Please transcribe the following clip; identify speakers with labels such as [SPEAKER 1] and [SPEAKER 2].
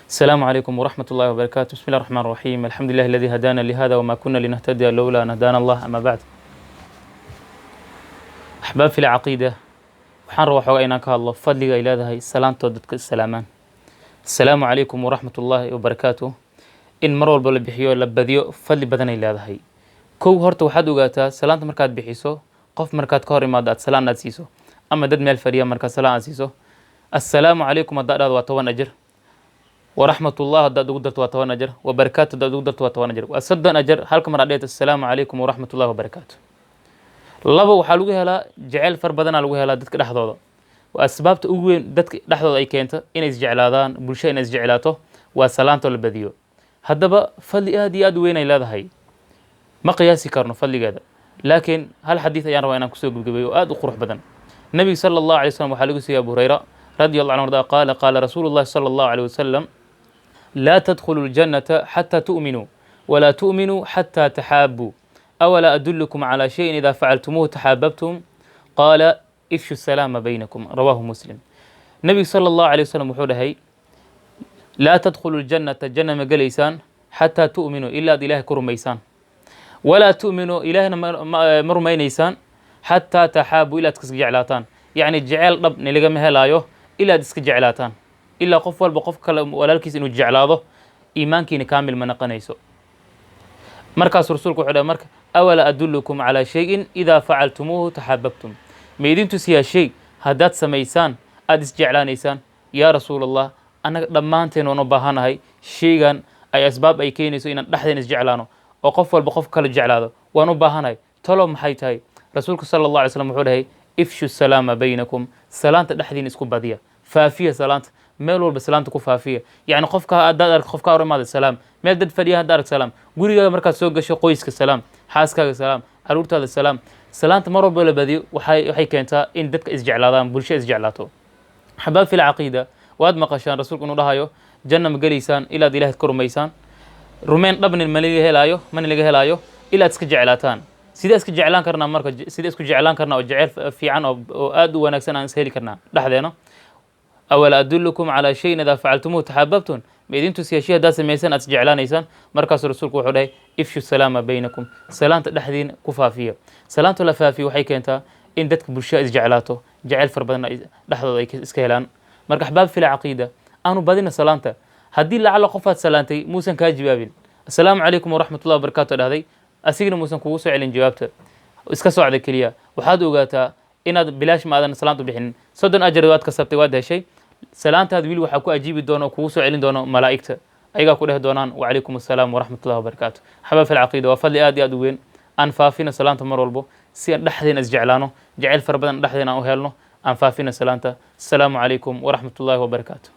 [SPEAKER 1] السلام عليكم ورحمة الله وبركاته. بسم الله الرحمن الرحيم. الحمد لله الذي هدانا لهذا وما كنا لنهتدي لولا أن هدانا الله. أما بعد، أحباب في العقيدة، waxaan rabaa xoogaa inaan ka hadlo fadliga ay leedahay salaantoo dadka issalaamaan. Asalaamu calaykum waraxmat ullaahi wabarakaatu. In mar walba la bixiyo, la badiyo, fadli badan ay leedahay. Kow, horta waxaad ogaataa, salaanta markaad bixiso, qof markaad ka hor imaado aad salaan aad siiso, ama dad meel fadhiya markaad salaan aad siiso, "Assalaamu calaykum" haddaad dhahdo waa 10 ajar, "waraxmatullah" haddaad ugu darto waa 10 ajar, "wabarakaatu" haddaad ugu darto waa 10 ajar. Waa 30 ajar halka mar aad dheheto "Assalaamu calaykum waraxmatullahi wabarakaatu". Labo, waxaa lagu helaa jeceyl far badanaa lagu helaa dadka dhexdooda. Waa asbaabta ugu weyn dadka dhexdooda ay keento inay isjeclaadaan, bulshada inay isjeclaato, waa salaantoo la badiyo. Haddaba fadli aad iyo aad u weyn ay leedahay, ma qiyaasi karno fadligeeda, laakiin hal xadiis ayaan rabaa inaan kusoo gebgabeeyo oo aad u qurux badan. Nabiga sala Allahu alay wasalam waxaa lagu siiyey, Abu Hurayra radi Allahu anhu arda, qaala qaala rasuulu llahi sala Allahu alayh wasalam: "Laa tadkhulu ljannata xataa tu'minuu, walaa tu'minuu xataa taxaabuu. Awalaa adullukum calaa shayin idaa facaltumuuhu taxaababtum? Qaala: ifshu salaama baynakum." Rawaahu Muslim. Nebigu sala Allahu alay wasalam wuxuu dhahay: "Laa tadkhulu ljannata", janna ma gelaysaan, "xataa tu'minuu", ilaa aad Ilahay ku rumaysaan. "Walaa tu'minuu", Ilaahna ma rumaynaysaan, "xataa taxaabuu", ilaa ad iska jeclaataan. Yacni jeceyl dhab nilagama helaayo ilaa ad iska jeclaataan, ilaa qof walba qof kale walaalkiis inuu jeclaado, iimaankiina kaamil ma naqanayso. Markaasuu rasuulku wuxuu dhahay marka: "Awalaa adullukum calaa shayin idaa facaltumuuhu taxaababtum?" Ma idin tusiyaa shay haddaad samaysaan aada isjeclaanaysaan? Yaa Rasuul Allah, annaga dhammaanteen waan u baahanahay shaygan ay asbaab ay keenayso inaan dhexdeen isjeclaano oo qof walba qof kale jeclaado, waan u baahanahay. Talo maxay tahay? Rasuulku sala Allah alay slam wuxuu dhahay: "Ifshu salaama baynakum", salaanta dhexdiina isku badiya, faafiya salaanta, meel walba salaanta ku faafiya. Yacni qofka haddaad arag, qofka hor imaada salaam, meel dad fadhiya haddaad arag salaam, gurigaaga markaad soo gasho qoyska salaam, xaaskaaga salaam, caruurtaada salaam. Salaanta mar walba la badiyo waxay keentaa in dadka isjeclaadaan, bulsho isjeclaato. Axbaab fi lcaqiida, waad maqashaan rasuulku inuu dhahayo: "Janna ma gelaysaan ilaad Ilahay ka rumaysaan, rumayn dhabnin ma laga helaayo, mana laga helaayo ilaad iska jeclaataan." Sidee iska jeclaan karnaa marka? Sidee isku jeclaan karnaa oo jeceyl fiican oo aad u wanaagsan aan is heli karnaa dhexdeena? "Awalaa adullukum calaa shayin idaa facaltumuuhu taxaababtum?" Ma idin tusiya shay haddaad samaysaan aad isjeclaanaysaan? Markaasuu rasuulku wuxuu dhahay: "Ifshu salaama baynakum", salaanta dhexdiina ku faafiya. Salaanta la faafiyo waxay keentaa in dadka bulshada isjeclaato, jeceyl fara badan dhexdooda ay iska helaan. Marka axbaab fil caqiida, aanu badina salaanta. Haddii lacala qofaad salaantay muusan kaa jawaabin, "Assalaamu calaykum waraxmatullahi wabarakaatu" dhahday, asigna muusan kugu soo celin jawaabta, iska socda keliya, waxaad ogaataa inaad bilaash ma aadan salaanta bixinin. 30 ajar waad kasabtay, waad heshay. Salaantaad wiil waxaa ku ajiibi doona oo kugu soo celin doono malaa'igta, ayagaa ku dheh doonaan "Wacalaykum assalaam waraxmatullahi wabarakaatu". Axbaab fi lcaqiida, waa fadli aad iyo aad u weyn. Aan faafina salaanta mar walbo si aan dhexdeena isjeclaano, jeceyl fara badan dhexdeena aan u helno. Aan faafina salaanta. Asalaamu calaykum waraxmatullahi wabarakaatu.